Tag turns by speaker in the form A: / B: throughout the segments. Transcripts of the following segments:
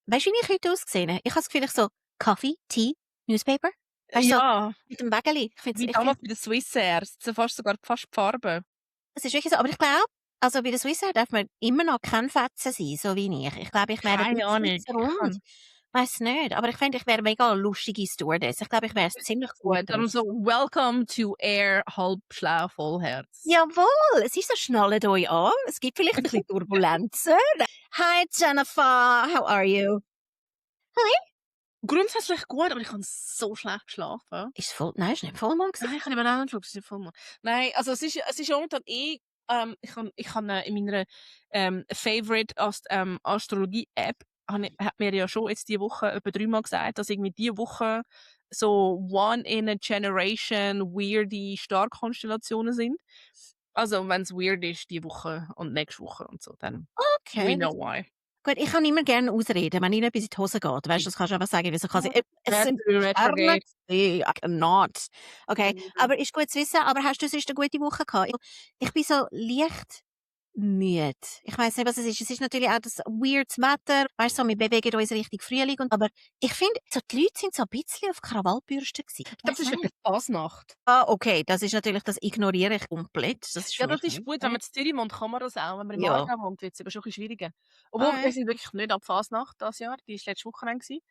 A: weißt du, wie ich heute ausgesehen? Ich habe das Gefühl, ich so Coffee, Tea, Newspaper. Weißt du, so
B: Ja,
A: mit dem Wägeli.
B: wie damals bei den Swissairs, so fast sogar fast die Farbe.
A: Es ist wirklich so. Aber ich glaube, also bei der Swissair darf man immer noch kein Fetzen sein, so wie ich. Ich glaube, ich wäre ein
B: Keine
A: bisschen
B: Ahnung.
A: zu rund. Weiss nicht. Aber ich finde, ich wäre mega lustige Stewardess. Ich glaube, ich wäre ziemlich gut
B: Gut, dann
A: drauf.
B: so Welcome to Air Halbschlau Vollherz.
A: Jawohl, es ist so, schnallt euch an. Es gibt vielleicht ein bisschen Turbulenzen. Hi Jennifer, how are you?
B: Grundsätzlich gut, aber ich habe so schlecht geschlafen.
A: Ist voll, nein, ist nicht Vollmond gewesen.
B: Nein, ich habe eben auch nicht geschaut, es ist nicht Vollmond. Nein, also es ist momentan ich habe in meiner Favorite Astrologie-App hat mir ja schon jetzt diese Woche etwa 3-mal gesagt, dass irgendwie diese Woche so one in a generation weirde Starkonstellationen sind. Also wenn es weird ist, diese Woche und nächste Woche und so, dann we
A: Okay.
B: know why.
A: Gut, ich kann immer gerne ausreden, wenn ihnen etwas in die Hose geht. Weißt du, das kannst du einfach sagen, wieso kann sie. Es sind
B: Mercury
A: Sterne
B: retrograde.
A: gewesen. I cannot. Okay, aber ist gut zu wissen. Aber hast du sonst eine gute Woche gehabt? Ich bin so leicht müde. Ich weiss nicht, was es ist. Es ist natürlich auch das weirdes Wetter. Weißt du, so, wir bewegen uns Richtung Frühling. Aber ich finde, so, die Leute sind so ein bisschen auf Krawallbürsten gewesen.
B: Ich glaube, das ist etwa Fasnacht.
A: Okay, das ist natürlich, das ignoriere ich komplett. Das ist für
B: Ja,
A: mich
B: das ist
A: nicht
B: gut. Wenn man in Zürich wohnt, kann man das auch. Wenn man im
A: Ja.
B: Aargau wohnt, wird es eben schon ein bisschen schwieriger. Obwohl, wir sind wirklich nicht ab Fasnacht dieses Jahr. Die war letztes Wochenende gewesen.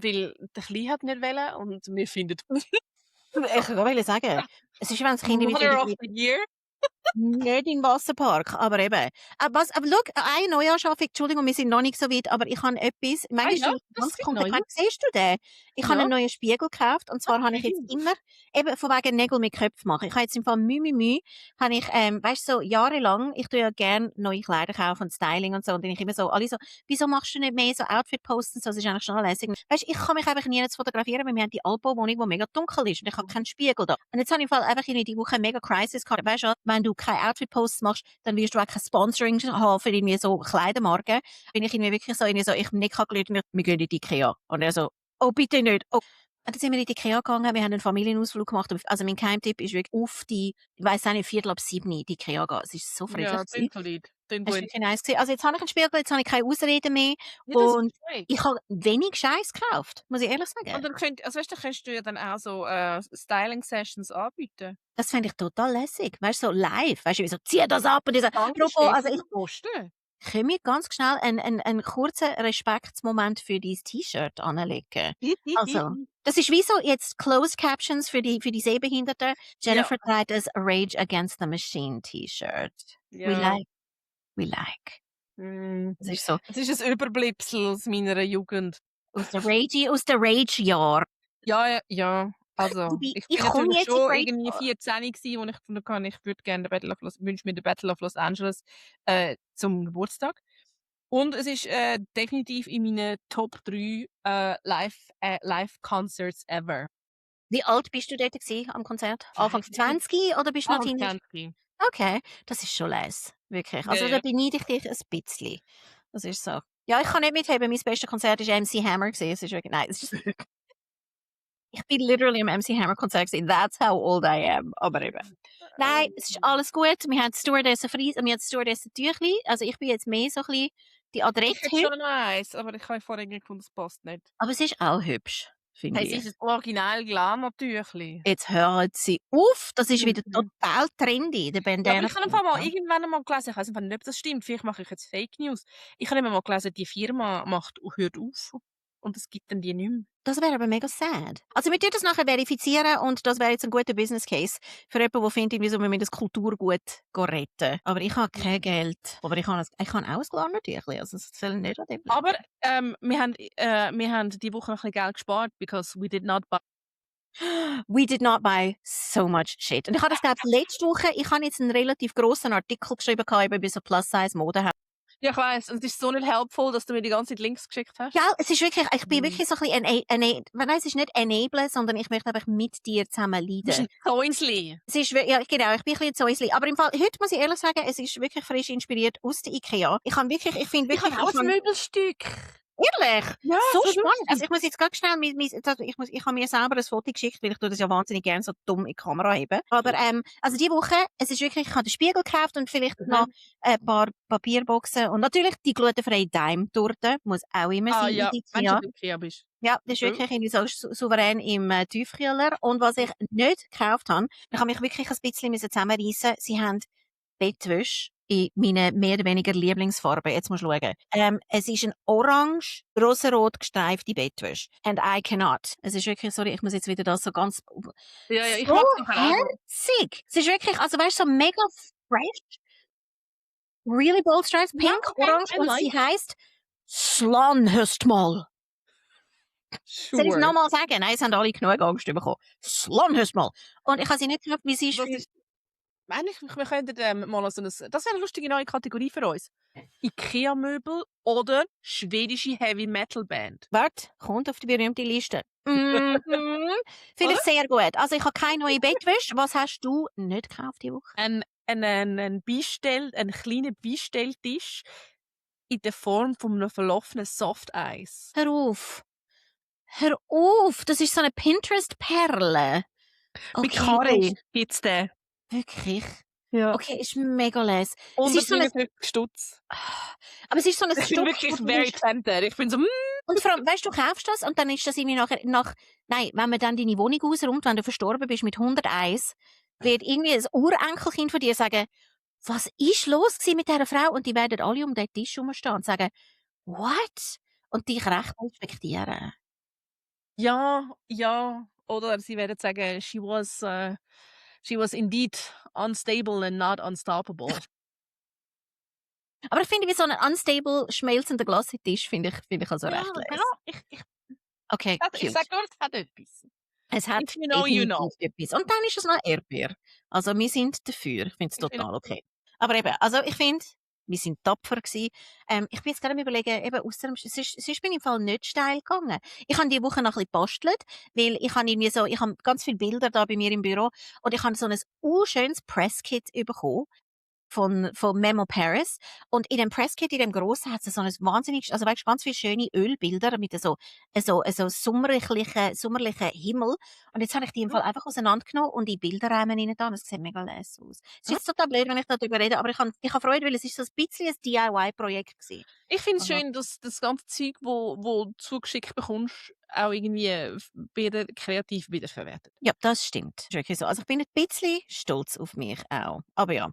B: Weil der Kleine hat nicht wollen und wir finden
A: Ich wollte sagen, es ist, wenn das Kind
B: Mother of the Year.
A: nicht in den Wasserpark, aber eben. Aber schau, eine Neuanschaffung, Entschuldigung, wir sind noch nicht so weit, aber ich habe etwas, manchmal
B: ja,
A: ist
B: das
A: ganz
B: sind
A: konsequent,
B: neue.
A: siehst du den? Ich habe
B: Ja.
A: einen neuen Spiegel gekauft, und zwar habe ich jetzt immer, eben von wegen Nägel mit Köpfen machen. Ich habe jetzt im Fall habe ich, weißt du, so jahrelang, ich tue ja gerne neue Kleider kaufen und Styling und so, und dann ich immer so, alle so, wieso machst du nicht mehr so Outfit-Posts und so, das ist eigentlich schon lässig. Weißt du, ich kann mich einfach nie jetzt fotografieren, weil wir haben die Alpo-Wohnung, die mega dunkel ist, und ich habe keinen Spiegel da. Und jetzt habe ich im Fall einfach in die Woche eine mega Crisis gehabt. Weißt du, wenn du keine Outfit-Posts machst, dann wirst du auch kein Sponsoring haben für irgendwie so Kleidermarken. Bin ich irgendwie wirklich so, ich habe nicht geglaubt, wir gehen in die IKEA. Und er so, oh, bitte nicht. Oh. Und dann sind wir in die IKEA gegangen, wir haben einen Familienausflug gemacht. Also mein Geheimtipp ist wirklich auf die, ich weiss auch nicht, 6:45 in die IKEA gehen. Es ist so friedlich
B: Ja,
A: gewesen.
B: Lied.
A: Es war wirklich nice gewesen. Also jetzt habe ich einen Spiegel, jetzt habe ich keine Ausreden mehr.
B: Ja, das
A: Und
B: ist great.
A: ich habe wenig Scheiß gekauft, muss ich ehrlich sagen.
B: Und dann kannst du ja dann auch so Styling-Sessions anbieten.
A: Das fände ich total lässig. Weißt du, so live. Weißt du, wie so, zieh das ab und diese. Also ich
B: posten.
A: können wir ganz schnell einen kurzen Respektsmoment für dein T-Shirt anlegen? Also, das ist wie so jetzt Closed Captions für die Sehbehinderten. Jennifer trägt das Rage Against the Machine T-Shirt.
B: Ja.
A: We like. Das ist so.
B: Es ist ein Überbleibsel aus meiner Jugend.
A: Aus der Rage-Jahr.
B: Ja. Also, ich bin
A: komme
B: natürlich
A: jetzt
B: schon
A: in
B: irgendwie 14 gewesen, wo ich gefunden habe, ich würde gerne wünsche mir den Battle of Los Angeles zum Geburtstag. Und es ist definitiv in meinen Top 3 Live-Concerts ever.
A: Wie alt bist du dort gewesen am Konzert? Anfang 20 oder bist du noch
B: Anfang
A: Teenager?
B: 20.
A: Okay, das ist schon leise, wirklich. Also
B: Ja,
A: da
B: ja.
A: beneide ich dich ein bisschen. Das ist so. Ja, ich kann nicht mitheben, mein bestes Konzert war MC Hammer gewesen. Es ist wirklich, nein, es ist ich bin literally am MC Hammer Konzert gewesen. That's how old I am. Aber eben. Nein, es ist alles gut. Wir haben Stewardessen Fries, wir haben Stewardessen Tüchli. Also ich bin jetzt mehr so ein bisschen die
B: Ich
A: Adrette.
B: finde schon nice, aber ich habe vorher gefunden, es passt nicht.
A: Aber es ist auch hübsch, finde
B: Hey, es
A: ich.
B: ist ein original Glamour-Tüchli.
A: Jetzt hört sie auf. Das ist wieder total trendy, der
B: Ja,
A: Bandana.
B: aber ich habe irgendwann einmal gelesen, ich weiß nicht, ob das stimmt, vielleicht mache ich jetzt Fake News. Ich habe immer mal gelesen, die Firma hört auf und es gibt dann die nicht mehr.
A: Das wäre aber mega sad. Also wir tun das nachher verifizieren und das wäre jetzt ein guter Business Case für jemanden, der findet, wieso wir das Kulturgut retten. Aber ich habe kein Geld. Aber ich habe auch ein Glamour-Tüchli, also es soll nicht an dem liegen.
B: Aber wir haben die Woche noch ein bisschen Geld gespart, because we did not buy
A: so much shit. Und ich habe das glaube letzte Woche, ich habe jetzt einen relativ grossen Artikel geschrieben, über so Plus-Size-Mode.
B: Ja, ich weiss. Und es ist so nicht helpful, dass du mir die ganze Zeit Links geschickt hast.
A: Ja, es ist wirklich, ich bin wirklich so ein bisschen, nein, es ist nicht enablen, sondern ich möchte einfach mit dir zusammen leiden.
B: Du bist ein Zoinsli.
A: Es ist, ja, genau, ich bin ein bisschen Zoisli. Aber im Fall, heute muss ich ehrlich sagen, es ist wirklich frisch inspiriert aus der IKEA. Ich finde wirklich,
B: Ich habe auch ein Möbelstück.
A: Ehrlich?
B: Ja,
A: So
B: so
A: spannend. Also
B: lustig.
A: ich muss jetzt ganz schnell, ich habe mir selber ein Foto geschickt, weil ich tue das ja wahnsinnig gerne so dumm in die Kamera heben. Aber also die Woche, es ist wirklich, ich habe den Spiegel gekauft und vielleicht noch ein paar Papierboxen und natürlich die glutenfreie Daimtorte muss auch immer
B: Ah
A: sein in
B: ja,
A: die
B: wenn du
A: Jahr.
B: bei Ikea bist.
A: Ja, das ist
B: True.
A: wirklich irgendwie so souverän im Tiefkühler. Und was ich nicht gekauft habe, ich habe mich wirklich ein bisschen zusammenreissen. Sie haben Bettwäsche in meinen mehr oder weniger Lieblingsfarben. Jetzt musst du schauen. Es ist ein orange, rosarot gestreifte Bettwäsche. And I cannot. Es ist wirklich, sorry, ich muss jetzt wieder das so ganz,
B: Ja, ja, ich
A: so
B: mag's nachher auch.
A: herzig. Es ist wirklich, also weißt du, so mega fresh. Really bold stripes,
B: Ja,
A: pink,
B: okay,
A: orange
B: I
A: und
B: like.
A: sie heisst Slan mal. Soll ich es
B: Sure.
A: nochmal sagen? Nein, es haben alle genug Angst bekommen. Slan mal. Und ich habe sie nicht gefragt, wie sie ist.
B: Das ist, eigentlich, wir könnten mal so das wäre eine lustige neue Kategorie für uns. Ikea-Möbel oder schwedische Heavy-Metal-Band.
A: Warte, kommt auf die berühmte Liste. Mhm. Finde ich
B: Oder?
A: sehr gut. Also ich habe keine neue Bettwäsche. Was hast du nicht gekauft diese Woche?
B: Ein kleiner Beistelltisch in der Form von einem verlaufenen Softeis.
A: Hör auf. Hör auf. Das ist so eine Pinterest-Perle.
B: Mit
A: Okay,
B: Karre gibt's den.
A: wirklich.
B: Ja.
A: Okay, ist mega les. Es ist so ein,
B: 159 Stutz.
A: aber es ist so ein
B: Ich bin
A: Stück,
B: wirklich
A: wo du
B: very
A: denkst-
B: tempted. Ich bin so,
A: und vor allem, weißt du, du kaufst das und dann ist das irgendwie nein, wenn man dann deine Wohnung ausräumt, wenn du verstorben bist mit 101, wird irgendwie ein Urenkelkind von dir sagen, was ist los gewesen mit dieser Frau? Und die werden alle um den Tisch herumstehen und sagen, what? Und dich recht respektieren.
B: ja, ja. Oder sie werden sagen, she was indeed unstable and not unstoppable.
A: Aber ich finde, wie so ein unstable, schmelzender Glassetisch finde ich also
B: Ja,
A: recht les.
B: genau.
A: Okay,
B: Ich
A: cute.
B: sage nur, es hat etwas.
A: Es hat
B: If you know, you know.
A: definitiv etwas. Und dann ist es noch Erdbeer. Also wir sind dafür. Ich finde es
B: Ich finde
A: total okay. Aber eben, also ich finde, wir sind tapfer gewesen. Ich bin jetzt gerade am überlegen, eben ausser sonst bin ich im Fall nicht steil gegangen. Ich habe diese Woche noch ein bisschen gebastelt, weil ich habe irgendwie so, ich habe ganz viele Bilder da bei mir im Büro und ich habe so ein schönes Presskit bekommen von Memo Paris. Und in dem Presskit, in dem grossen, hat es so ein wahnsinnig, also weißt, ganz viele schöne Ölbilder mit so sommerlichen Himmel. Und jetzt habe ich die im Fall einfach auseinandergenommen und in Bilderräume rein da. Und es sieht mega les aus. Es ist jetzt total blöd, wenn ich darüber rede, aber ich habe Freude, weil es ist so ein bisschen ein DIY-Projekt gewesen.
B: Ich finde es
A: Aha.
B: schön, dass das ganze Zeug, wo du zugeschickt bekommst, auch irgendwie wieder kreativ wiederverwertet.
A: Ja, das stimmt. Das ist wirklich so. Also ich bin ein bisschen stolz auf mich auch. Aber ja.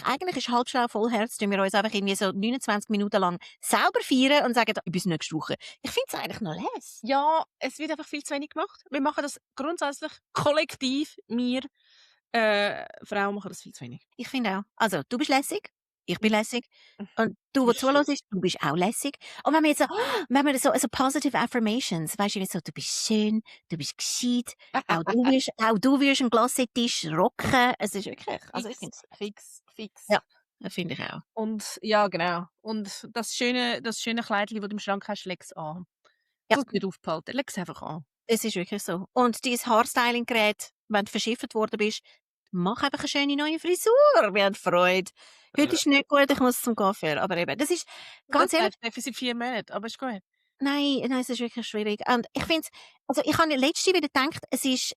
A: Eigentlich ist Halbschlau Vollherz, tun wir uns einfach irgendwie so 29 Minuten lang selber feiern und sagen, bis nächste Woche. Ich finde es eigentlich noch les.
B: Ja, es wird einfach viel zu wenig gemacht. Wir machen das grundsätzlich kollektiv. Wir Frauen machen das viel zu wenig.
A: Ich finde auch. Also, du bist lässig, ich bin lässig und du, der zuhörst, du bist auch lässig. Und wenn wir so positive Affirmations, weißt du, wie so, du bist schön, du bist gescheit, auch du wirst einen Glassetisch rocken. Es ist wirklich, also ich finde
B: fix.
A: Ja, das finde ich auch.
B: Und ja, genau. Und das schöne Kleidchen, das du im Schrank hast, leg es an.
A: Ja.
B: Das nicht aufbehalten, leg es einfach an.
A: Es ist wirklich so. Und dein Haarstyling-Gerät, wenn du verschifft worden bist, mach einfach eine schöne neue Frisur. Wir haben Freude. Heute ist nicht gut, ich muss zum Coiffeur. Aber eben, das ist ganz ehrlich.
B: Das bleibt in 4 Monaten, aber ist gut.
A: Nein, es ist wirklich schwierig. Und ich finde also ich habe letztens wieder gedacht, es ist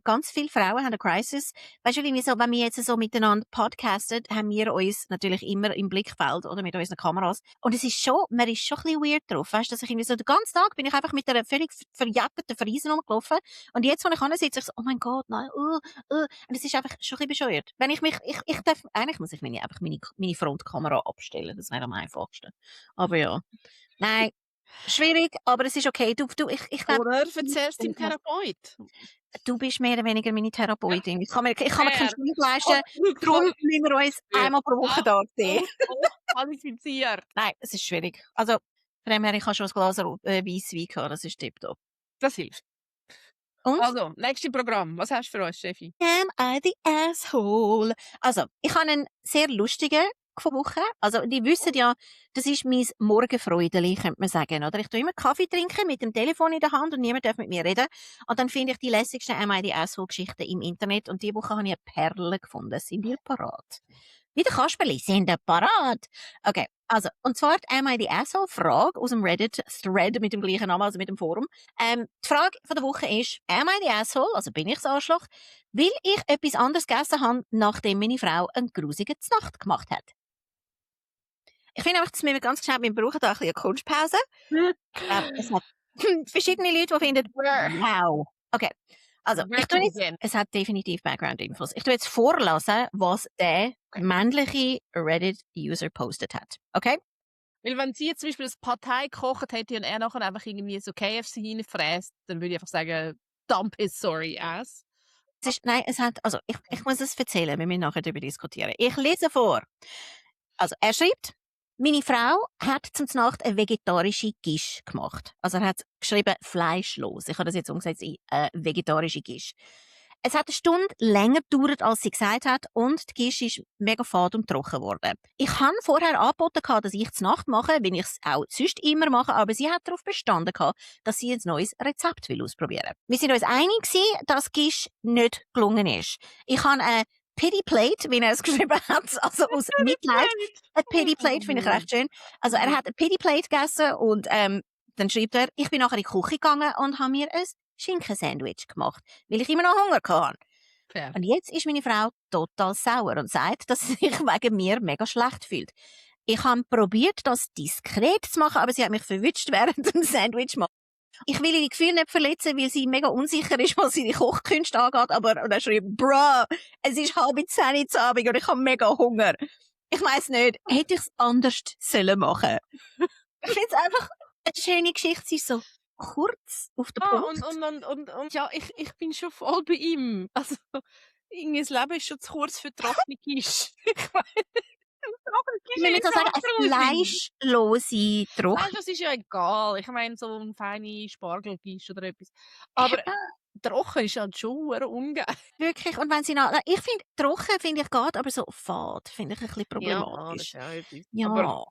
A: ganz viele Frauen haben eine Crisis. Weißt du, irgendwie so, wenn wir jetzt so miteinander podcasten, haben wir uns natürlich immer im Blickfeld oder mit unseren Kameras. Und es ist schon, man ist schon ein bisschen weird drauf. Weißt du, dass ich irgendwie so den ganzen Tag bin ich einfach mit einer völlig verjäppten Frise rumgelaufen. Und jetzt, wenn ich sitze, ich so, oh mein Gott, nein, Und es ist einfach schon ein bisschen bescheuert. Wenn ich mich, eigentlich muss ich einfach meine Frontkamera abstellen. Das wäre am einfachsten. Aber ja. Nein. Schwierig, aber es ist okay. Ich glaube,
B: Oder erzählst deinem Therapeut.
A: du bist mehr oder weniger meine Therapeutin. Ich kann mir keinen
B: Fair.
A: Schmied leisten. Darum müssen wir uns einmal pro Woche da sehen.
B: Qualifiziert.
A: Nein, es ist schwierig. Also, von dem her, ich habe schon ein Glas Weisswein gehabt. Das ist tipptopp.
B: Das hilft.
A: Und?
B: Also, nächstes Programm. Was hast du für uns, Steffi?
A: Am I the asshole? Also, ich habe einen sehr lustigen Woche. Also, die wissen ja, das ist mein Morgenfreudeli, könnte man sagen, oder? Ich tue immer Kaffee trinken mit dem Telefon in der Hand und niemand darf mit mir reden. Und dann finde ich die lässigsten Am I the asshole-Geschichten im Internet und diese Woche habe ich eine Perle gefunden. Sind wir parat? Wie der Kasperli, sind wir parat? Okay, Also, und zwar die «Am I the Asshole»-Frage aus dem Reddit-Thread mit dem gleichen Namen, also mit dem Forum. Die Frage von der Woche ist: «Am I the Asshole», also bin ich das Arschloch, weil ich etwas anderes gegessen habe, nachdem meine Frau eine grusige Znacht gemacht hat? Ich finde einfach, dass wir ganz schnell, wir brauchen da ein bisschen eine Kunstpause. Es hat verschiedene Leute, die finden, wow. Okay, also
B: Where
A: ich
B: to
A: tue jetzt,
B: begin?
A: es hat definitiv Background-Infos. Ich tue jetzt vorlesen, was der
B: Okay.
A: männliche Reddit-User postet hat. Okay?
B: Weil wenn sie jetzt zum Beispiel ein Partei gekocht hätte und er nachher einfach irgendwie so KFC reinfräst, dann würde ich einfach sagen, dump his sorry ass.
A: Nein, es hat, also ich muss es erzählen, wir müssen nachher darüber diskutieren. Ich lese vor. Also er schreibt, meine Frau hat zum Nacht eine vegetarische Quiche gemacht. Also er hat geschrieben fleischlos. Ich habe das jetzt umgesetzt in vegetarische Quiche. Es hat eine Stunde länger gedauert, als sie gesagt hat, und die Quiche ist mega fad und trocken geworden. Ich habe vorher angeboten, dass ich es Nacht mache, wenn ich es auch sonst immer mache, aber sie hat darauf bestanden, dass sie ein neues Rezept ausprobieren will. Wir sind uns einig gewesen, dass die Quiche nicht gelungen ist. Ich habe eine Pity Plate, wie er es geschrieben hat, also aus Mitleid. Eine Pity Plate finde ich recht schön. Also er hat eine Pity Plate gegessen und dann schreibt er, ich bin nachher in die Küche gegangen und habe mir ein Schinkensandwich gemacht, weil ich immer noch Hunger hatte.
B: Fair.
A: Und jetzt ist meine Frau total sauer und sagt, dass sie sich wegen mir mega schlecht fühlt. Ich habe probiert, das diskret zu machen, aber sie hat mich verwünscht während dem Sandwich machen. Ich will ihre Gefühle nicht verletzen, weil sie mega unsicher ist, was ihre Kochkünste angeht, aber und er schreibt, bruh, es ist 9:30 Uhr Abend und ich habe mega Hunger. Ich weiss nicht, hätte ich es anders sollen machen? Ich finde es einfach eine schöne Geschichte, sie ist so kurz auf den Punkt.
B: Und ja, ich bin schon voll bei ihm. Also, irgendwie das Leben ist schon zu kurz für trockene Quiche. Ich meine, trockene
A: Ich
B: Quiche
A: würde
B: ist
A: so sagen, eine
B: grusig.
A: fleischlose Trucht.
B: Weißt du, das ist ja egal. Ich meine, so eine feine Spargelquiche oder etwas. Aber trocken ist halt schon hure ungeil.
A: Wirklich, und wenn sie noch, ich finde, trocken finde ich geht, aber so fad finde ich ein bisschen
B: Ja, das
A: problematisch.
B: ist auch etwas.
A: Ja,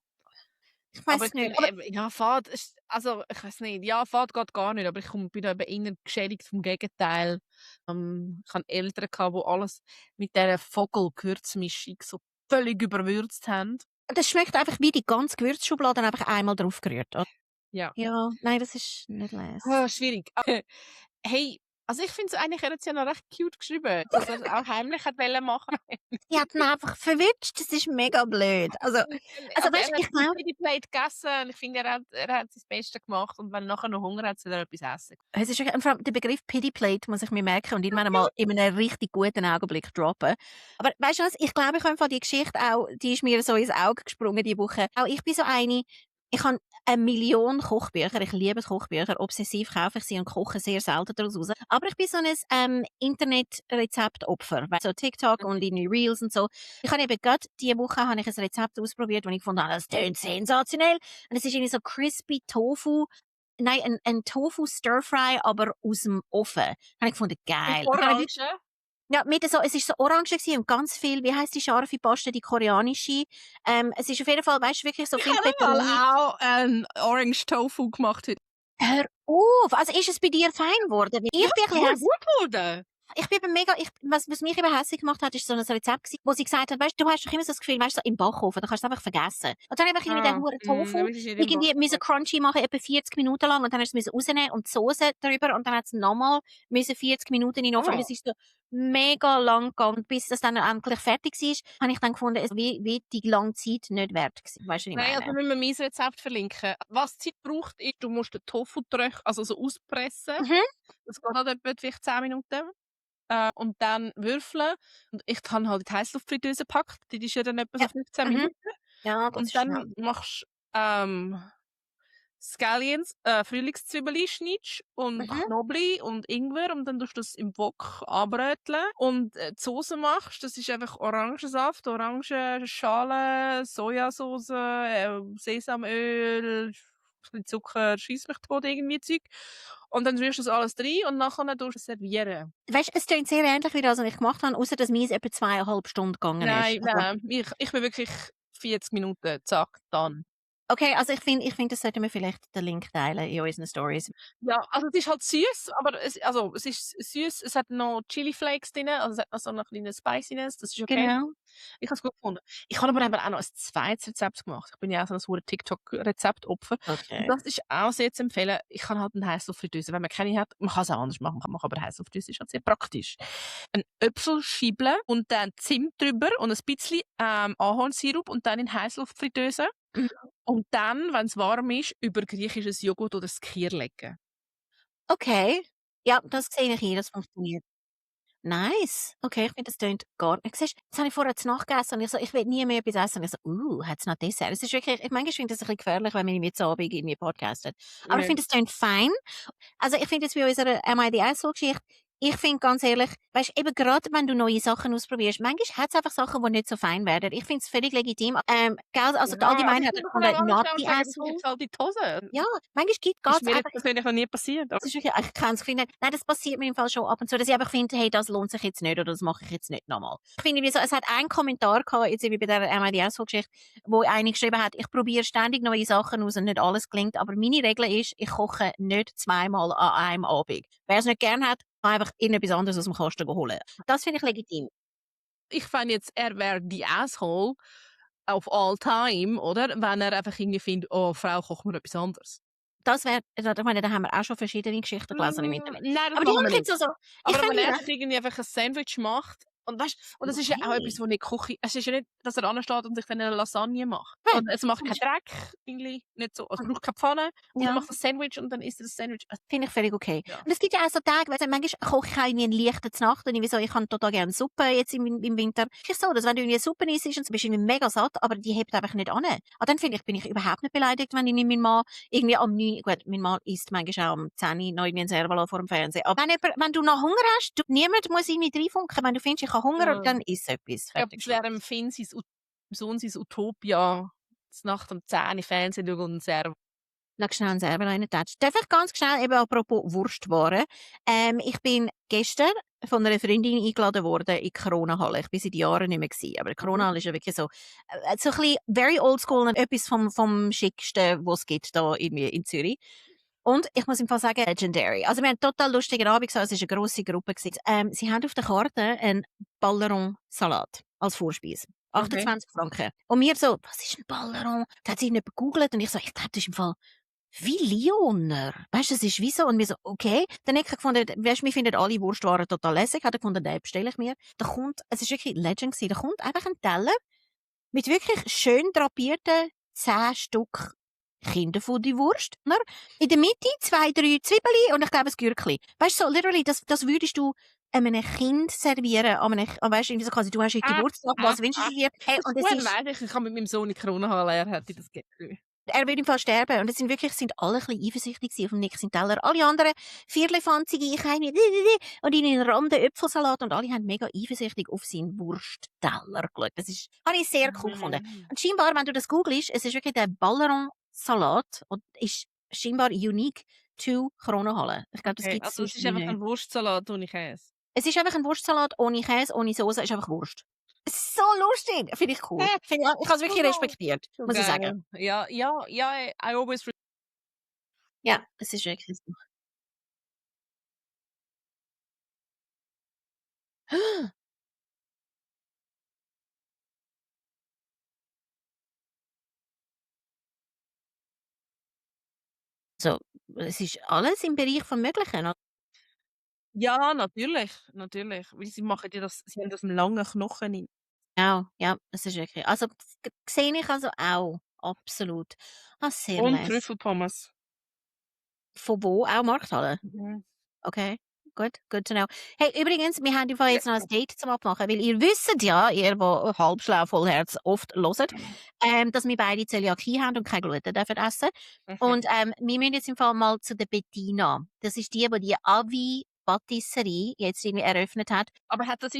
A: ich
B: Aber
A: weiss
B: ich
A: nicht.
B: finde
A: Aber
B: eben, ja, Fahrt ist, also ich weiß nicht, ja, Fahrt geht gar nicht, aber bin eben eher geschädigt vom Gegenteil. Ich hatte Eltern, die alles mit dieser Vogel-Gewürzmischung so völlig überwürzt haben.
A: das schmeckt einfach wie die ganze Gewürzschublade einfach einmal drauf gerührt. Oder?
B: Ja.
A: Ja, nein, das ist nicht les.
B: Schwierig. Hey, also ich finde es eigentlich, er hat es ja noch recht cute geschrieben, dass er es auch heimlich hat wollen machen.
A: Die hat ihn einfach verwünscht, das ist mega blöd. Also
B: Also
A: weißt
B: er
A: du,
B: hat
A: ich glaube,
B: die Plate gegessen und ich finde, er hat sein Bestes gemacht und wenn er nachher noch Hunger hat, soll er etwas essen.
A: es ist wirklich, vor allem der Begriff Pity Plate muss ich mir merken und irgendwann mal in einem richtig guten Augenblick droppen. Aber weißt du was, ich glaube, ich habe von die Geschichte auch, die ist mir so ins Auge gesprungen die Woche. Auch ich bin so eine, ich habe 1 Million Kochbücher, ich liebe Kochbücher, obsessiv kaufe ich sie und koche sehr selten daraus raus. Aber ich bin so ein Internet-Rezeptopfer, so TikTok und in Reels und so. Ich habe eben gerade diese Woche habe ich ein Rezept ausprobiert, wo ich gefunden habe, das tönt sensationell. Und es ist irgendwie so crispy Tofu. Nein, ein Tofu Stir-Fry, aber aus dem Ofen. Habe ich gefunden, geil.
B: Mit Orange?
A: Ja, mit so, es ist so orange gewesen und ganz viel, wie heisst die scharfe Paste, die koreanische? Es ist auf jeden Fall, weißt du, wirklich so
B: Ich
A: viel
B: habe
A: Peperoni.
B: mal auch Orange Tofu gemacht heute.
A: Hör auf! Also ist es bei dir fein geworden? Ich bin ein bisschen hässlich.
B: gut geworden.
A: Ich bin eben mega, was mich eben hässlich gemacht hat, ist so ein Rezept gewesen, wo sie gesagt hat, weißt du, du hast doch immer so das Gefühl, weißt du, so im Backofen, da kannst du es einfach vergessen. Und dann habe ich irgendwie den huren Tofu irgendwie müssen crunchy machen, etwa 40 Minuten lang, und dann hast du es rausnehmen und die Soße drüber, und dann hat es nochmal 40 Minuten in den Ofen, und es ist so mega lang gegangen, bis das dann endlich fertig war, habe ich dann gefunden, es wie die lange Zeit nicht wert gewesen. Weißt du, was ich
B: Nein,
A: meine?
B: also müssen wir mein Rezept verlinken. Was Zeit braucht, ist, du musst den Tofu also so auspressen.
A: Mhm.
B: Das geht halt etwa vielleicht 10 Minuten. Und dann würfeln. Und ich habe halt die Heißluftfritteuse gepackt. Die ist ja dann etwa so 15
A: Mhm.
B: Minuten.
A: Ja, das
B: Und
A: ist
B: dann
A: schnell.
B: machst du Scallions, Frühlingszwiebeli schneidest und
A: Mhm.
B: Knoblauch und Ingwer und dann tust du das im Wok anbröteln und die Soße machst, das ist einfach Orangensaft, Orangenschale, Sojasauce, Sesamöl, ein bisschen Zucker, schiess mich tot, irgendwie Zeug. Und dann rührst du das alles rein und nachher tust du es servieren.
A: Weißt du, es klingt sehr ähnlich wie das, was ich gemacht habe, außer dass meins etwa 2,5 Stunden gegangen ist.
B: Nein, ich bin wirklich 40 Minuten, zack, dann.
A: Okay, also ich finde, das sollten wir vielleicht den Link teilen in unseren Stories.
B: Ja, also es ist halt süß, aber es ist süß, es hat noch Chili Flakes drin, also es hat noch so 'ne kleine Spiciness, das ist okay.
A: Genau.
B: Ich habe es gut gefunden. Ich habe aber eben auch noch ein zweites Rezept gemacht. Ich bin ja auch so 'n verdammtes TikTok-Rezeptopfer. Und
A: Okay.
B: das ist auch sehr zu empfehlen. Ich habe halt 'ne Heißluftfritteuse. Wenn man keine hat, man kann es auch anders machen, aber Heißluftfritteuse ist halt sehr praktisch. Ein Äpfel scheibeln und dann Zimt drüber und ein bisschen, Ahornsirup und dann in Heißluftfritteuse.
A: Mhm.
B: Und dann, wenn's warm ist, über griechisches Joghurt oder Skyr legen.
A: Okay. Ja, das sehe ich ein, das funktioniert. Nice. Okay, ich finde, das tönt gar nicht. Siehst, das habe ich vorher zu Nacht gegessen und ich so: «Ich will nie mehr etwas essen.» Und ich so: hat's noch Dessert?» Es ist wirklich, manchmal finde ich das ein bisschen gefährlich, wenn man irgendwie zu Abend irgendwie podcastet. Aber ich
B: Ja.
A: finde, es tönt fein. Also, ich finde jetzt bei unserer MIDS-Geschichte, ich finde ganz ehrlich, weisst, eben gerade wenn du neue Sachen ausprobierst, manchmal hat's einfach Sachen, die nicht so fein werden. Ich finde es völlig legitim. Gell, also die
B: Ja, aber
A: Allgemeinheit
B: ich
A: hat
B: kann auch
A: gefunden,
B: anders
A: not
B: schnell
A: the
B: sagen, das
A: asshole.
B: ist halt in die Hose.
A: Ja, manchmal
B: Ist
A: geht's
B: mir jetzt
A: einfach.
B: persönlich noch nie passiert, aber
A: Das ist wirklich, ich kenne es nein, das passiert mir im Fall schon ab und zu, dass ich einfach finde: «Hey, das lohnt sich jetzt nicht oder das mache ich jetzt nicht nochmal.» Ich finde irgendwie so, es hat einen Kommentar gehabt, jetzt irgendwie bei dieser MIDS-Geschichte, wo eine geschrieben hat: «Ich probiere ständig neue Sachen aus und nicht alles gelingt, aber meine Regel ist, ich koche nicht zweimal an einem Abend. Wer es nicht gern hat, kann einfach irgendetwas anderes aus dem Kasten holen.» Das finde ich legitim.
B: ich fände jetzt, er wäre die Asshole of all time, oder? Wenn er einfach irgendwie findet: «Oh, Frau, koch mir etwas anderes.»
A: Das wäre, ich meine, da haben wir auch schon verschiedene Geschichten gelesen im Internet.
B: Nein, das
A: Aber die
B: machen
A: habe
B: wir
A: ich
B: nicht.
A: jetzt also, ich
B: Aber wenn
A: fände
B: er
A: ihn
B: einfach irgendwie einfach ein Sandwich macht und weißt und das ist ja auch etwas,
A: okay.
B: wo nicht Küche es ist ja nicht, dass er ansteht und sich dann 'ne Lasagne macht.
A: Nein,
B: Und es macht keinen Dreck, irgendwie nicht so, also braucht keine Pfanne und er
A: ja.
B: macht ein Sandwich und dann isst er das Sandwich.
A: Finde ich völlig okay.
B: Ja.
A: Und es gibt ja auch so Tage, weisst du, manchmal koche ich auch irgendwie 'n leichten Znacht und irgendwie so, ich habe total gerne Suppe jetzt im Winter. Es ist so, dass wenn du irgendwie Suppe isst und du bist irgendwie mega satt, aber die hebt einfach nicht an. Dann finde ich, bin ich überhaupt nicht beleidigt, wenn irgendwie mein Mann irgendwie am 9 gut, mein Mann isst manchmal auch am 10 noch irgendwie 'n Serval vor dem Fernseher. Aber wenn du noch Hunger hast, niemand muss irgendwie reinfunken. Wenn du findest, ich habe Hunger,
B: Ja.
A: dann iss etwas.
B: Ich glaube,
A: Fertig,
B: das
A: Schluss.
B: wäre dem Finn Sohn sein Utopia, Nacht um 10 Fernsehen schauen und Servo.
A: Schau schnell 'n Server reintatschen. Darf ich ganz schnell eben apropos Wurstwaren. Ich bin gestern von einer Freundin eingeladen worden in die Corona-Halle. Ich bin seit Jahren nicht mehr gewesen, aber die
B: Mhm.
A: Corona-Halle ist ja wirklich so, so ein bisschen very old school und etwas vom Schicksten, was gibt da irgendwie in Zürich. Und ich muss im Fall sagen, legendary. Also wir haben 'n total lustigen Abend gehabt, es war eine grosse Gruppe gewesen. Sie haben auf der Karte einen Balleron-Salat als Vorspeise.
B: Okay.
A: 28 Franken. Und wir so: «Was ist 'n Balleron?» Da hat sich jemand gegoogelt und ich so: «Ich glaube, das ist im Fall wie Lioner.» Weisst du, es ist wie so und wir so: «Okay.» Dann habe ich gefunden, weisst du, wir finden alle Wurstwaren total lässig. Habe gefunden, den bestelle ich mir. Da kommt, es ist wirklich Legend gewesen, da kommt einfach ein Teller mit wirklich schön drapierten 10 Stück Kinderfuddi-Wurst, ne? In der Mitte 2, 3 Zwiebeli und ich glaube ein Gürkli. Weisst du, so literally, das würdest du einem Kind servieren, weisst du, irgendwie so quasi, du hast heute Geburtstag, was wünschst du dir? Hey, und es
B: Woher
A: ist,
B: weiss ich kann mit meinem Sohn in Corona haben, er hätte das gegeben.
A: er wird im Fall sterben. Und es sind wirklich, sind alle ein bisschen eifersüchtig gewesen auf den Nick Teller. Alle anderen, vierlefanzige, ich eine, und in einen ronden Äpfelsalat und alle haben mega eifersüchtig auf seinen Wurstteller geschaut. Das ist, habe ich sehr cool gefunden. Und scheinbar, wenn du das googelst, es ist wirklich der Balleron-Salat und ist scheinbar unique to Corona-Halle. Ich glaube, das
B: Okay,
A: gibt es
B: also es
A: sonst
B: ist
A: wie
B: einfach
A: nicht.
B: ein Wurstsalat ohne Käse.
A: Es ist einfach ein Wurstsalat ohne Käse, ohne Soße, ist einfach Wurst. So lustig! Finde ich cool. Ich habe es wirklich respektiert,
B: So
A: muss ich sagen.
B: geil. Ja, I always
A: Ja, es ist wirklich so. So, es ist alles im Bereich vom Möglichen, oder?
B: ja, natürlich. Weil sie haben das im langen Knochen in
A: Ja, ja, es ist wirklich, also, sehe ich also auch, absolut. Ah, sehr
B: und
A: lässig.
B: Trüffelpommes.
A: Von wo? Auch Markthalle?
B: Mhm.
A: Okay, gut, good to know. Hey, übrigens, wir haben im Fall
B: Ja.
A: jetzt noch ein Date zum Abmachen, weil ihr wisst ja, ihr, wo halb schlau, voll Herz oft hört, dass wir beide Zöliakie haben und kein Gluten dürfen essen.
B: Mhm.
A: Und, wir müssen jetzt im Fall mal zu der Bettina. Das ist die Avi Patisserie jetzt irgendwie eröffnet hat.
B: Aber das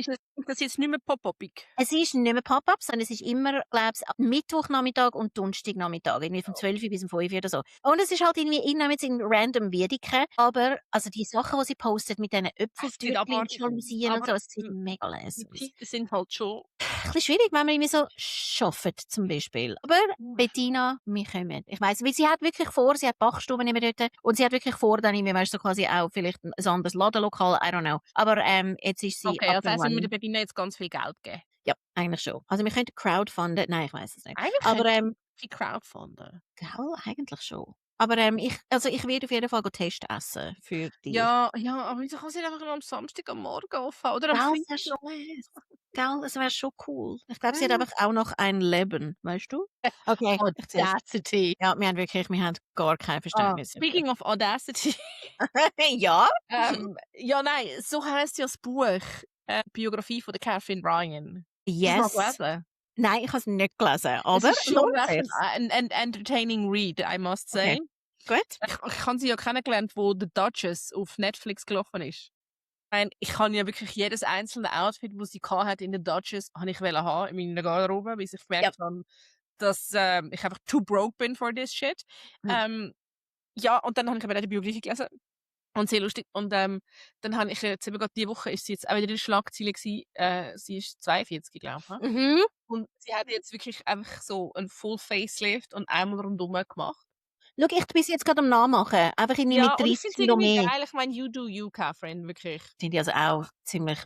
B: jetzt nicht mehr pop-upig?
A: Es ist nicht mehr Pop-up, sondern es ist immer, glaube ich, Mittwochnachmittag und Donnerstagnachmittag, irgendwie von 12 bis um 5 oder so. Und es ist halt irgendwie immer mit in random Wiedeke, aber also die Sachen, die sie postet mit diesen
B: Es sieht
A: Äpfeltürkchen und
B: abartig aus.
A: Jalousien und
B: Aber,
A: so, es sieht mega
B: die
A: lässig aus.
B: Zeiten sind halt schon
A: ein bisschen schwierig, wenn man irgendwie so arbeitet, zum Beispiel. Aber Bettina, wir kommen. Ich weiss, weil sie hat wirklich vor, sie hat Bachstuben immer dort und sie hat wirklich vor, dann irgendwie, weißt du, so quasi auch vielleicht ein anderes Ladenlokal, I don't know. Aber jetzt ist sie
B: Okay,
A: up
B: also
A: and
B: wir müssen
A: running.
B: der Bettina jetzt ganz viel Geld geben.
A: Ja, eigentlich schon. Also wir könnten crowdfunden. Nein, ich weiss es nicht.
B: Eigentlich
A: Aber
B: viel Crowdfunden.
A: gell, eigentlich schon. Aber ich werde auf jeden Fall Test essen für dich.
B: Ja, aber wieso kann sie nicht einfach nur am Samstag am Morgen offen oder am
A: Gell,
B: Freitag
A: schon,
B: noch?
A: gell, es wäre schon cool. Ich glaube, sie hat einfach auch noch ein Leben, weißt du? Okay, ich sehe es.
B: Audacity.
A: Ja, wir haben gar kein Verständnis dafür.
B: Speaking of Audacity.
A: Ja?
B: Ja, nein, so heisst ja das Buch, Biografie von der Catherine Ryan. Hast du
A: Yes.
B: mal gelesen?
A: Nein, ich habe es nicht gelesen,
B: Es
A: aber
B: ist schon
A: lohnt
B: recht
A: sich's?
B: ein entertaining read, I must say.
A: Okay. Gut.
B: Ich habe sie ja kennengelernt, wo The Duchess auf Netflix gelaufen ist. Ich kann ja wirklich jedes einzelne Outfit, das sie hat in The Duchess, habe ich haben in meiner Garderobe, bis ich gemerkt habe, dass ich einfach too broke bin for this shit. Ja, und dann habe ich eben auch die Biografie gelesen. Und sehr lustig. Und dann habe ich jetzt eben gerade diese Woche ist sie jetzt auch wieder in der Schlagzeile gewesen. Sie ist 42, glaube ich.
A: Mhm.
B: Und sie hat jetzt wirklich einfach so ein Full Facelift und einmal rundum gemacht.
A: Schau, ich bin jetzt gerade am Nachmachen. Einfach irgendwie
B: Ja,
A: mit
B: und ich
A: 30
B: finde es
A: Kilo
B: irgendwie
A: mehr.
B: geil. Ich meine, you do you, Catherine, wirklich.
A: Finde ich also auch ziemlich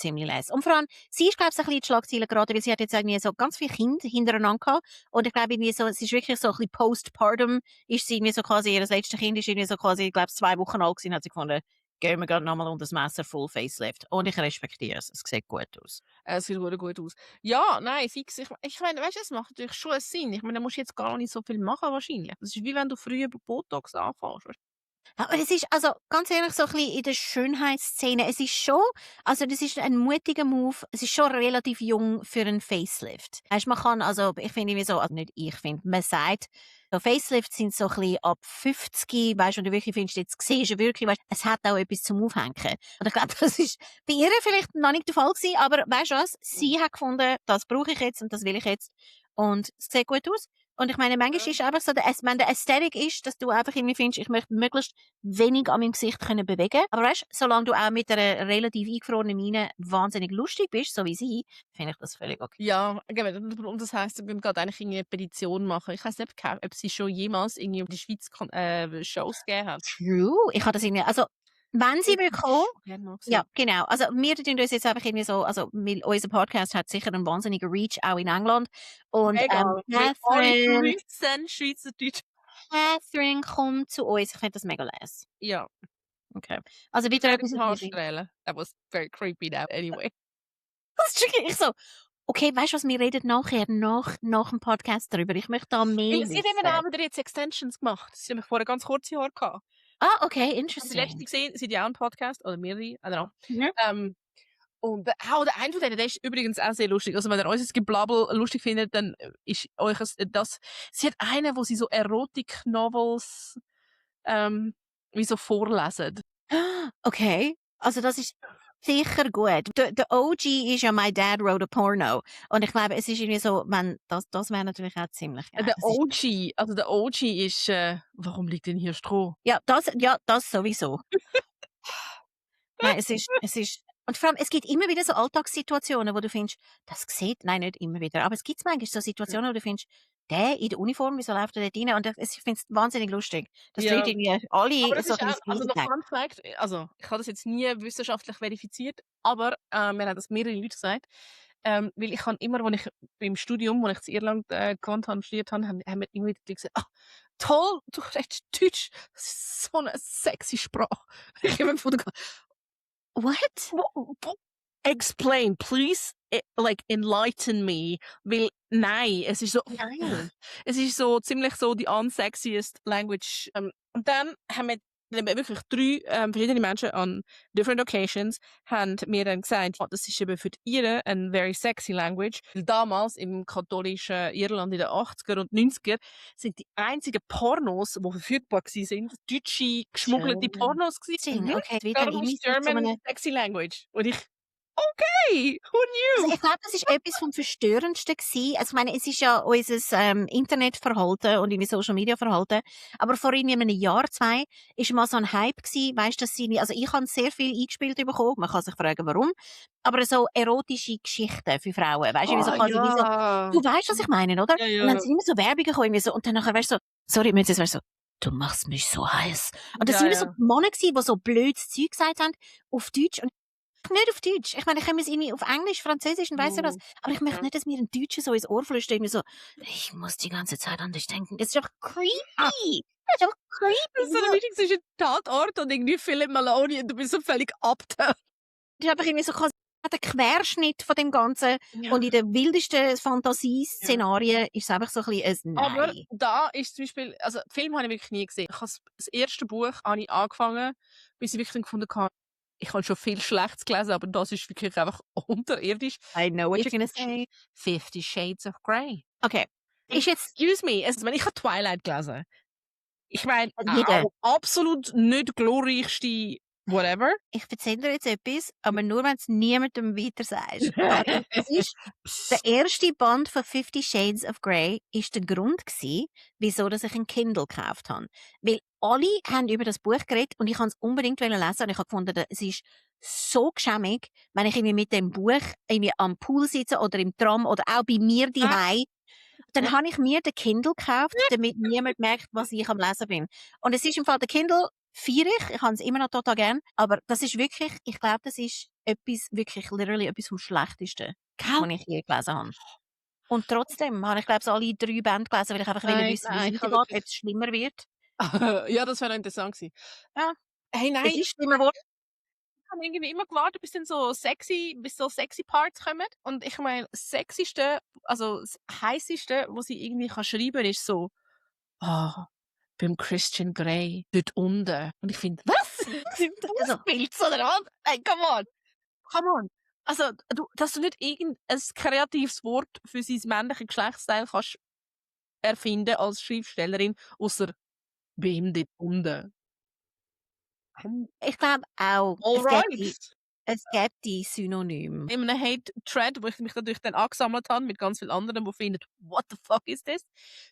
A: leise. Und vor allem, sie ist, glaube ich, ein bisschen in die Schlagzeilen geraten, weil sie hat jetzt irgendwie so ganz viele Kinder hintereinander gehabt. Und ich glaube, irgendwie so, es ist wirklich so ein bisschen postpartum, ist sie irgendwie so quasi, ihr letztes Kind ist irgendwie so quasi, ich glaube, 2 Wochen alt gewesen, hat sie gefunden, gehen wir gerade nochmal unter das Messer, Full Facelift. Und ich respektiere es. Es sieht gut aus.
B: Es sieht gut aus. Ja, nein, fix. Ich meine, weißt du, es macht natürlich schon einen Sinn. Ich meine, da musst du jetzt gar nicht so viel machen, wahrscheinlich. Das ist wie wenn du früher bei Botox anfängst.
A: Ja, aber es ist, also, ganz ehrlich, so ein bisschen in der Schönheitsszene, es ist schon, also, das ist ein mutiger Move, es ist schon relativ jung für einen Facelift. Weisst, man kann, also, ich finde irgendwie so, also nicht ich finde, man sagt, so Facelifts sind so ein bisschen ab 50, weisst, und du wirklich findest, jetzt siehst du wirklich, weisst, es hat auch etwas zum Aufhängen. Und ich glaube, das ist bei ihr vielleicht noch nicht der Fall gewesen, aber weisst du was, sie hat gefunden, das brauche ich jetzt und das will ich jetzt. Und es sieht gut aus. Und ich meine, manchmal ist einfach so, wenn der Ästhetik ist, dass du einfach irgendwie findest, ich möchte möglichst wenig an meinem Gesicht können bewegen. Aber weißt, solange du auch mit einer relativ eingefrorenen Miene wahnsinnig lustig bist, so wie sie, finde ich das völlig okay.
B: Ja, und das heisst, wir müssen gerade eigentlich eine Petition machen. Ich weiss nicht, ob sie schon jemals irgendwie in der Schweiz Shows gegeben hat.
A: True. Ich habe das irgendwie, also, wenn sie will kommen, ja, genau. Also, wir tun uns jetzt einfach irgendwie so, also, weil unser Podcast hat sicher einen wahnsinnigen Reach, auch in England. Und,
B: Schweizerdeutsch.
A: Catherine kommt zu uns. Ich finde das mega leise.
B: Ja.
A: Okay. Also, wieder etwas
B: Haarstrählen. That was very creepy now, anyway.
A: Das ist wirklich so. Okay, weißt du was, wir reden nachher, nach dem Podcast darüber. Ich möchte da mehr
B: Sie haben wieder jetzt Extensions gemacht. Sie haben vorher ganz kurze Haare gehabt.
A: Ah, okay,
B: Die
A: interesting.
B: letzte gesehen, sie hat ja auch einen Podcast, oder mehrere, I don't know.
A: Mhm.
B: Und der eine von denen, der ist übrigens auch sehr lustig. Also wenn ihr unser Geblabbel lustig findet, dann ist euch das... Sie hat einen, wo sie so Erotik-Novels wie so vorlesen.
A: Okay, also das ist sicher gut. Der OG ist ja «My Dad Wrote a Porno». Und ich glaube, es ist irgendwie so, das wäre natürlich auch ziemlich geil.
B: Der OG ist... warum liegt denn hier Stroh?
A: Ja, das sowieso. Nein, es ist und vor allem, es gibt immer wieder so Alltagssituationen, wo du findest, das sieht, nein, nicht immer wieder, aber es gibt manchmal so Situationen, wo du findest, der in der Uniform, wieso läuft der dort rein? Und ich finde es wahnsinnig lustig, dass die Leute irgendwie alle
B: das
A: so
B: ist auch, also noch Fun Fact, also ich habe das jetzt nie wissenschaftlich verifiziert, aber mir haben das mehrere Leute gesagt, weil ich kann immer, als ich beim Studium, als ich in Irland gewohnt habe, studiert habe, haben wir immer wieder gesagt, toll, du redest Deutsch, das ist so eine sexy Sprache. Ich habe mir gefunden,
A: what?
B: Explain, please, like enlighten me, weil nein, es ist so, es ist so ziemlich so die unsexiest language. Und dann haben wir wirklich 3 verschiedene Menschen an different occasions haben mir dann gesagt, das ist eben für ihre eine very sexy language. Weil damals im katholischen Irland in den 80er und 90er sind die einzigen Pornos, die verfügbar waren, deutsche geschmuggelte Pornos gewesen.
A: Okay, wieder
B: Darum ist German sexy language. Und ich Okay, who
A: Also
B: knew?
A: ich glaube, das ist etwas vom Verstörendsten gewesen. Also ich meine, es ist ja unser Internetverhalten und irgendwie Social Media Verhalten. Aber vor irgendwie einem Jahr, 2, ist mal so ein Hype gewesen, weißt, dass sie, also ich habe sehr viel eingespielt bekommen. Man kann sich fragen, warum. Aber so erotische Geschichten für Frauen, weißt du, wie so quasi wie so,
B: Ja.
A: du weißt, was ich meine, oder?
B: Ja,
A: Und dann
B: ja.
A: sind immer so Werbungen gekommen, irgendwie so, und dann nachher, weißt du, so, sorry, mir jetzt so, du machst mich so heiß. Und das
B: Ja,
A: sind immer so
B: ja.
A: Männer gewesen, die so blödes Zeug gesagt haben, auf Deutsch. Und nicht auf Deutsch. Ich meine, ich kann es irgendwie auf Englisch, Französisch und weiss ja was. Aber ich möchte
B: Ja.
A: nicht, dass mir ein Deutscher so ins Ohr flüstert, irgendwie so, ich muss die ganze Zeit an dich denken. Das ist einfach creepy. Das ist einfach
B: Das
A: creepy.
B: ist so eine Mischung zwischen Tatort und irgendwie Philip Maloney und du bist so völlig abgetaucht.
A: Das ist einfach irgendwie so quasi der Querschnitt von dem Ganzen.
B: Ja.
A: Und in den wildesten Fantasieszenarien ist es einfach so ein bisschen ein
B: Aber
A: Nein.
B: da ist zum Beispiel, also Film habe ich wirklich nie gesehen. Ich habe das erste Buch habe ich angefangen, bis ich wirklich gefunden habe, ich habe schon viel Schlechtes gelesen, aber das ist wirklich einfach unterirdisch.
A: I know what you're gonna say.
B: 50 Shades of Grey.
A: Okay. Ist jetzt
B: Excuse me, also, wenn ich habe Twilight gelesen. Ich meine,
A: jeder.
B: auch absolut nicht glorreichste whatever.
A: Ich erzähle dir jetzt etwas, aber nur, wenn es niemandem weiter sagst. Okay? Es ist der erste Band von 50 Shades of Grey ist der Grund gewesen, wieso dass ich ein Kindle gekauft habe. Weil alle haben über das Buch geredet und ich wollte es unbedingt lesen und ich habe gefunden, es ist so geschämig, wenn ich irgendwie mit dem Buch irgendwie am Pool sitze oder im Tram oder auch bei mir daheim. Dann habe ich mir den Kindle gekauft, damit niemand merkt, was ich am Lesen bin. Und es ist im Fall der Kindle, feiere ich. Ich habe es immer noch total gern. Aber das ist wirklich, ich glaube, das ist etwas, wirklich, literally etwas vom Schlechtesten, was ich je gelesen habe. Und trotzdem habe ich, glaube ich, alle 3 Bände gelesen, weil ich einfach
B: Nein,
A: wissen, wie
B: nein,
A: es
B: ich habe
A: weitergeht,
B: wirklich-
A: ob es schlimmer wird.
B: Ja, das wäre noch interessant gewesen.
A: Ja,
B: Hey, nein,
A: es ist schlimmer geworden.
B: ich habe irgendwie immer gewartet, bis so sexy Parts kommen. Und ich meine, das Sexyste, also das Heißeste, was sie irgendwie kann schreiben, ist so, beim Christian Grey, dort unten. Und ich finde, was?
A: Also,
B: Pilz oder was? Hey, come on. Come on. Also, dass du nicht irgendein kreatives Wort für sein männliches Geschlechtsteil kannst erfinden als Schriftstellerin, außer bei ihm dort unten.
A: ich glaube auch,
B: Alright.
A: es gibt die Synonyme.
B: In einem Hate-Thread, wo ich mich natürlich dann angesammelt habe mit ganz vielen anderen, die finden, what the fuck is this?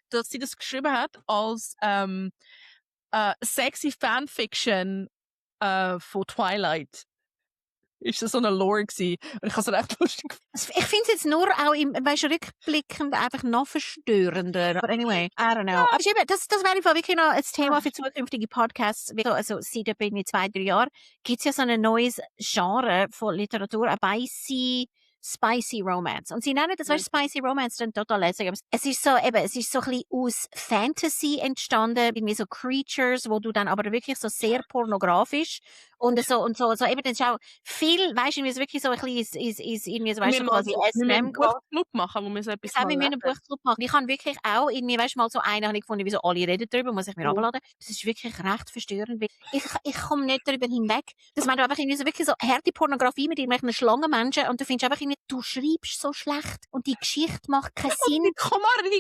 B: Dass sie das geschrieben hat als sexy Fanfiction von Twilight. Ist das so eine Lore gewesen? Und ich habe es recht lustig gefunden.
A: Also, ich finde es jetzt nur auch weißt, rückblickend einfach noch verstörender. Aber anyway, I don't know. Aber eben, das wäre im Fall wirklich noch ein Thema für zukünftige Podcasts. Also seit etwa 2, 3 Jahren gibt es ja so ein neues Genre von Literatur, eine Spicy Romance. Und sie nennen das, weißt, Spicy Romance dann total lässig. Aber es ist so, eben, es ist so ein bisschen aus Fantasy entstanden, irgendwie so Creatures, wo du dann aber wirklich so sehr pornografisch und so, eben, das ist auch viel, weißt du, irgendwie so wirklich so ein bisschen ist irgendwie so, weißt du, quasi
B: wir müssen einen
A: SM geworden.
B: Buchclub machen, wo wir so etwas
A: Ich habe
B: mal
A: mir einen
B: lesen.
A: Buchclub gemacht. Ich habe wirklich auch irgendwie, weißt du, mal so einen habe ich gefunden, wie so alle reden darüber, muss ich mir
B: Oh.
A: runterladen. Das ist wirklich recht verstörend, weil ich komme nicht darüber hinweg. Dass wenn du einfach irgendwie so wirklich so harte Pornografie mit irgendwelchen Schlangenmenschen und du findest einfach irgendwie, du schreibst so schlecht und die Geschichte macht keinen Sinn.
B: Die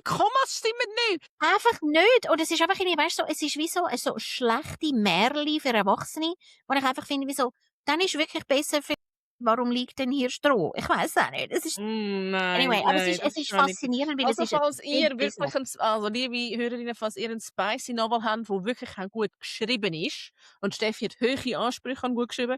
B: Kommas stimmen nicht.
A: Einfach nicht. Und es ist einfach irgendwie, weißt du, es ist wie so schlechte Märchen für Erwachsene, wo ich einfach finde, wie so, dann ist wirklich besser für, warum liegt denn hier Stroh? Ich weiß auch nicht. Es ist,
B: Nein,
A: anyway, aber es
B: das
A: ist
B: auch nicht.
A: faszinierend, weil
B: Also
A: es ist
B: falls ihr
A: Big
B: wirklich,
A: Business.
B: also liebe Hörerinnen, falls ihr einen Spicy Novel habt, der wirklich auch gut geschrieben ist, und Steffi hat hohe Ansprüche an gut geschrieben,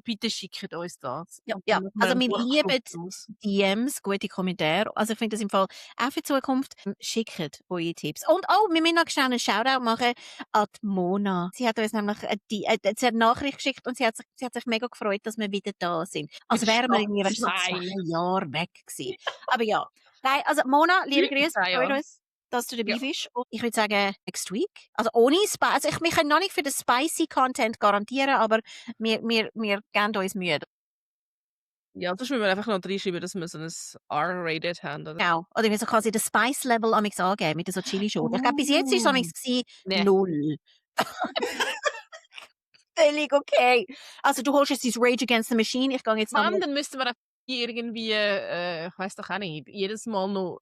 B: bitte schickt uns das.
A: Ja,
B: Und
A: ja.
B: dann machen wir
A: Also
B: einen
A: wir
B: Buchclub
A: lieben
B: draus.
A: DMs, gute Kommentare. Also ich finde das im Fall auch für die Zukunft. Schickt eure Tipps. Und wir müssen noch schnell einen Shoutout machen an die Mona. Sie hat uns nämlich sie hat eine Nachricht geschickt und sie hat sich mega gefreut, dass wir wieder da sind. Also wären wir irgendwie so 2 Jahre weg gewesen. Aber ja. Nein, also Mona, liebe Grüße,
B: 2
A: freut
B: Jahre.
A: uns, dass du dabei
B: Ja.
A: bist. Und ich würde sagen, next week. Also ohne Spice. Also wir können noch nicht für den spicy Content garantieren, aber wir geben uns Mühe.
B: Ja, das müssen wir einfach noch reinschreiben, dass wir so ein R-rated haben. Oder?
A: Genau. Oder wie so quasi das Spice-Level amix angeben mit so Chili-Schoten. Ich glaube, bis jetzt war es amix
B: Nee.
A: 0. Völlig okay. Also du holst jetzt dein Rage Against the Machine. Ich gehe jetzt
B: Mann,
A: nochmal.
B: dann müssten wir irgendwie, ich weiß doch auch nicht, jedes Mal noch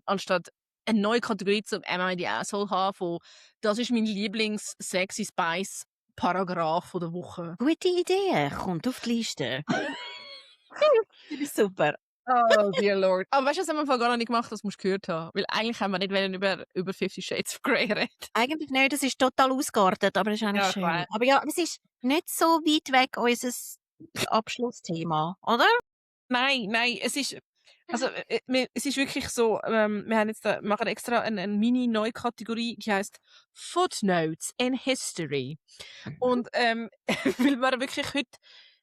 B: anstatt eine neue Kategorie zum Am I the Asshole haben von das ist mein Lieblings-Sexy Spice Paragraph der Woche.
A: Gute Idee. Kommt auf die Liste. Finde ich super.
B: Oh, dear Lord. Aber weißt du, das haben wir im Fall gar noch nicht gemacht, das musst du gehört haben. Weil eigentlich haben wir nicht wollen über 50 Shades of Grey reden.
A: Eigentlich nicht, das ist total ausgeartet, aber das ist eigentlich
B: Ja,
A: schön.
B: klar.
A: Aber ja, es ist nicht so weit weg unser Abschlussthema, oder?
B: Nein, es ist, also, es ist wirklich so, wir haben jetzt machen extra eine mini neue Kategorie, die heißt Footnotes in History. Und weil wir wirklich heute,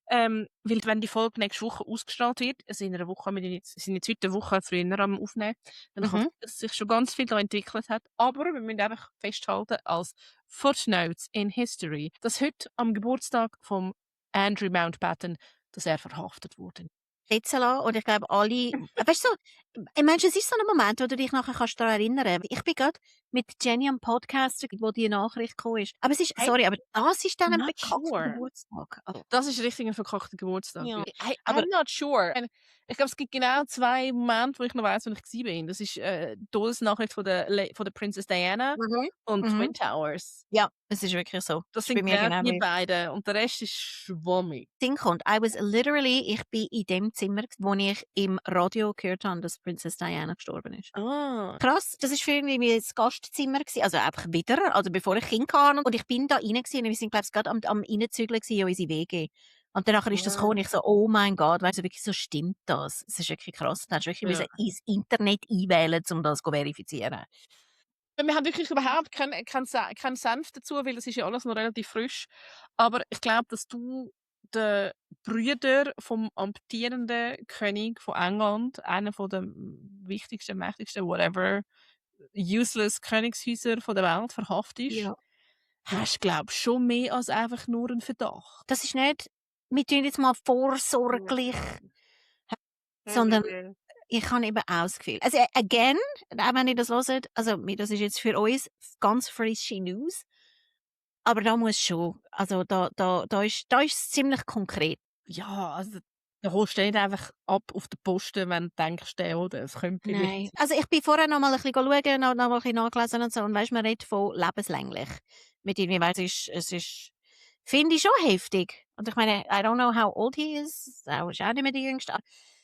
B: weil wenn die Folge nächste Woche ausgestrahlt wird, also in einer Woche, wir sind jetzt heute eine Woche früher am Aufnehmen, dann kann
A: Mhm.
B: sein, dass sich schon ganz viel da entwickelt hat. Aber wir müssen einfach festhalten als Footnotes in History, dass heute am Geburtstag von Andrew Mountbatten, dass er verhaftet wurde.
A: Sitzen lassen und ich glaube alle weißt du, so, ich meine, es ist so ein Moment, wo du dich nachher kannst daran erinnern. Ich bin grad mit Jenny am Podcast, wo die Nachricht gekommen ist. Aber es ist
B: Hey,
A: sorry, aber das ist dann ein
B: not
A: bekackter
B: sure.
A: Geburtstag. Also,
B: Das ist richtig ein verkackter Geburtstag.
A: ja.
B: Hey,
A: Aber
B: I'm not sure. Ich glaube, es gibt genau 2 Momente, wo ich noch weiss, wo ich gsi bin. Das ist die Todesnachricht von der Princess Diana
A: mhm.
B: und
A: Mhm.
B: Twin Towers.
A: Ja, es ist wirklich so.
B: Das
A: Das ist bei
B: sind
A: mir
B: genau
A: genau
B: die
A: wie
B: beiden und der Rest ist schwammig.
A: Sinn kommt. I was literally ich bin in dem Zimmer, wo ich im Radio gehört habe, dass Princess Diana gestorben ist.
B: Ah.
A: Krass, das ist für irgendwie wie 'n Gastzimmer gsi, also einfach wieder, also bevor ich Kind hatte und ich bin da rein gsi und wir sind glaube ich grad am reinzügeln gsi in unsere WG. Und dann nachher ist das gekommen und ich so: «Oh mein Gott, weißt du, wirklich so stimmt das?» Es ist wirklich krass. Da hast du wirklich
B: Ja.
A: müssen ins Internet einwählen, um das zu verifizieren.
B: Wir haben wirklich überhaupt keinen Senf dazu, weil das ist ja alles noch relativ frisch. Aber ich glaube, dass du den Brüder vom amtierenden König von England, einer von den wichtigsten, mächtigsten, whatever, useless Königshäuser von der Welt verhaftest,
A: Ja.
B: hast, glaube ich, schon mehr als einfach nur einen Verdacht.
A: Das ist nicht, wir tun jetzt mal vorsorglich, sondern ich habe eben auch das Gefühl, also, again, auch wenn ihr das hört, also, das ist jetzt für uns ganz frische News, aber da muss schon, also, da ist es ziemlich konkret.
B: Ja, also da holst du nicht einfach ab auf den Posten, wenn du denkst, der oder es könnte vielleicht
A: Nein.
B: sein.
A: Also, ich bin vorher noch mal 'n bisschen schauen, noch mal 'n bisschen nachgelesen und so und weisst, man redet von lebenslänglich. Mit irgendwie, weil es ist finde ich schon heftig. Und ich meine, I don't know how old he is, er ist auch nicht mehr der Jüngste.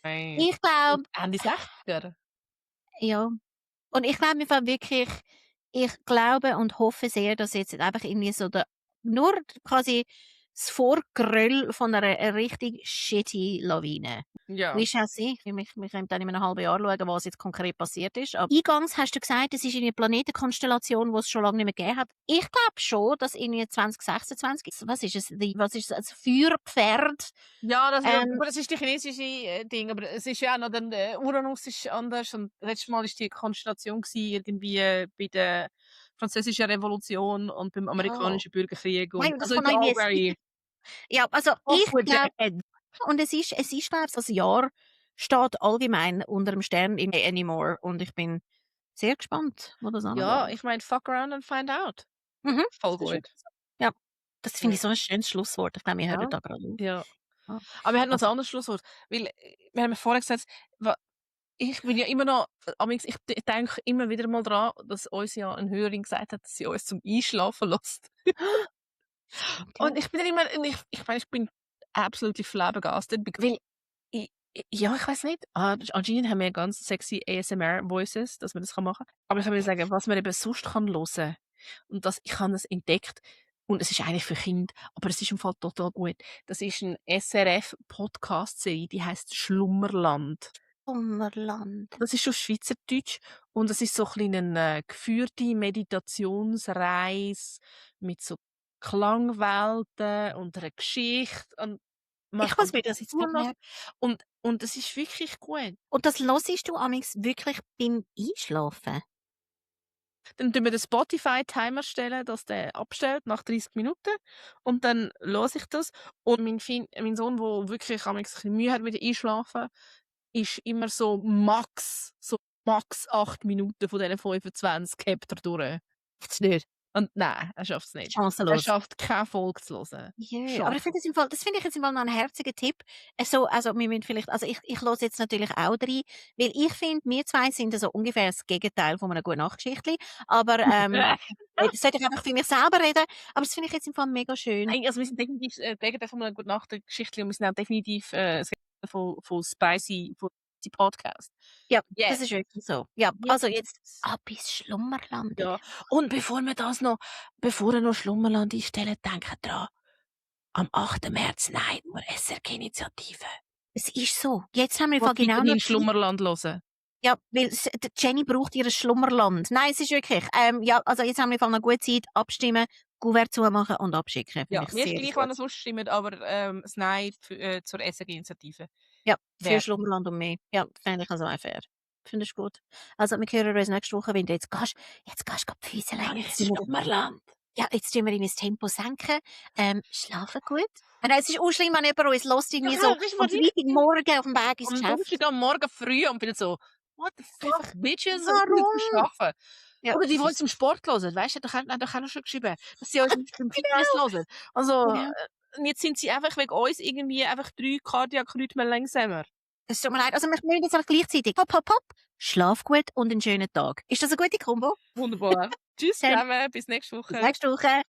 B: Nein.
A: Ich glaube
B: Ende 60er?
A: ja. Und ich glaube einfach wirklich, ich glaube und hoffe sehr, dass jetzt einfach irgendwie so nur quasi das Vorgeröll von einer richtig shitty Lawine.
B: Ja.
A: We shall see. Wir können dann in einem halben Jahr schauen, was jetzt konkret passiert ist. Aber eingangs hast du gesagt, es ist eine Planetenkonstellation, die es schon lange nicht mehr gegeben hat. Ich glaube schon, dass irgendwie 2026, was ist es, was ist es, ein Feuerpferd?
B: Ja,
A: Ähm,
B: aber das ist die chinesische Ding, aber es ist ja auch noch der Uranus ist anders und letztes Mal ist die Konstellation gsi irgendwie bei der Französischen Revolution und beim
A: ja.
B: amerikanischen Bürgerkrieg und
A: Nein, das
B: also
A: kann
B: it's
A: noch
B: all
A: irgendwie
B: very
A: ja, also
B: off
A: ich
B: with the
A: glaube
B: head.
A: und es ist glaube ich, das Jahr steht allgemein unter dem Stern in Anymore und ich bin sehr gespannt, wo das
B: Ja,
A: hingeht.
B: ich meine, fuck around and find out.
A: Mhm,
B: Voll
A: das ist
B: gut.
A: wirklich so. Ja, das finde
B: Ja.
A: ich so 'n schönes Schlusswort. Ich glaube, wir hören
B: Ja.
A: da grad auf.
B: Ja.
A: Ja,
B: Aber wir hatten noch
A: also
B: ein anderes Schlusswort, weil, wir haben ja vorher gesagt, wa ich bin ja immer noch amigs ich denke immer wieder mal dran, dass uns ja 'ne Hörerin gesagt hat, dass sie uns zum Einschlafen lässt.
A: stimmt, ja.
B: Und ich bin dann immer und ich meine, ich bin absolutely flabbergasted, weil ja, ich weiß nicht, anscheinend haben wir ganz sexy ASMR-Voices, dass man das machen kann. Aber ich kann mir sagen, was man eben sonst kann hören und ich habe das entdeckt und es ist eigentlich für Kinder, aber es ist im Fall total gut. Das ist 'n SRF-Podcast-Serie, die heisst «Schlummerland».
A: Kummerland.
B: Das ist auf Schweizerdeutsch und es ist so ein bisschen 'ne geführte Meditationsreise mit so Klangwelten und einer Geschichte und man
A: Ich muss
B: kann
A: mir das jetzt grad
B: nur noch
A: merken.
B: und es ist wirklich gut.
A: Und das hörst du amigs wirklich beim Einschlafen?
B: Dann tun wir den Spotify-Timer stellen, dass der abstellt nach 30 Minuten und dann höre ich das und mein Sohn, der wirklich amigs ein bisschen Mühe hat mit dem Einschlafen, ist immer so max 8 Minuten von diesen 25 hebt er durch.
A: Gibt's nicht.
B: Und nein, er schafft's nicht. Er
A: Chancenlos.
B: schafft keine Folge zu hören.
A: Jö, aber ich
B: Schafft
A: finde das finde ich jetzt im Fall noch 'n herziger Tipp. So, also, wir müssen vielleicht, also, ich höre jetzt natürlich auch rein, weil ich finde, wir 2 sind so ungefähr das Gegenteil von einem Gute-Nacht-Geschichtli, aber, das sollte ich einfach für mich selber reden, aber das finde ich jetzt im Fall mega schön.
B: Nein, also wir sind definitiv das Gegenteil von einer Gute-Nacht-Geschichtli und wir sind auch definitiv das von Spicy Podcast.
A: Ja,
B: Yes.
A: das ist wirklich so. Ja, also jetzt ab ins Schlummerland.
B: Ja. Und bevor ihr noch Schlummerland einstellen, denkt dran, am 8. März, nein, nur SRG-Initiative.
A: Es ist so. Jetzt haben wir
B: Wo
A: genau
B: in
A: noch
B: Schlummerland hören.
A: Ja, weil die Jenny braucht ihr Schlummerland. Nein, es ist wirklich. Ja, also jetzt haben wir noch gute Zeit, abstimmen, Kuvert zumachen und abschicken.
B: Ja,
A: Finde ich
B: mir ist
A: sehr
B: gleich,
A: gut.
B: wenn ihr sonst stimmt, aber das Nein zur SRG-Initiative.
A: Ja, für
B: Wer?
A: Schlummerland und mehr. Ja, finde ich also auch fair. Finde ich gut. Also wir hören uns nächste Woche, wenn du jetzt gehst die Füße
B: Ja,
A: legen.
B: ins Schlummerland.
A: Ja, jetzt tun wir das Tempo senken. Schlafen gut. Nein, es ist auch schlimm, wenn jemand uns hört, irgendwie so
B: weißt du,
A: am
B: was ich-
A: Freitagmorgen auf dem Weg ins
B: Am
A: Geschäft.
B: Donnerstag am Morgen früh und bin so, what the fuck, bitches, ich
A: warum?
B: will nicht schlafen.
A: Ja,
B: Oder die
A: das
B: wollen
A: ist-
B: zum Sport hören, weißt du, da haben auch schon geschrieben, dass sie uns beim Fitness hören. Also,
A: Genau.
B: jetzt sind sie einfach wegen uns irgendwie einfach 3 Kardiakrhythmen langsamer.
A: Es tut mir leid. Also wir mögen jetzt auch gleichzeitig. Hopp, hopp, hopp. Schlaf gut und einen schönen Tag. Ist das eine gute Kombo?
B: Wunderbar. Tschüss
A: Dann-
B: zusammen, bis nächste Woche.
A: Bis nächste Woche.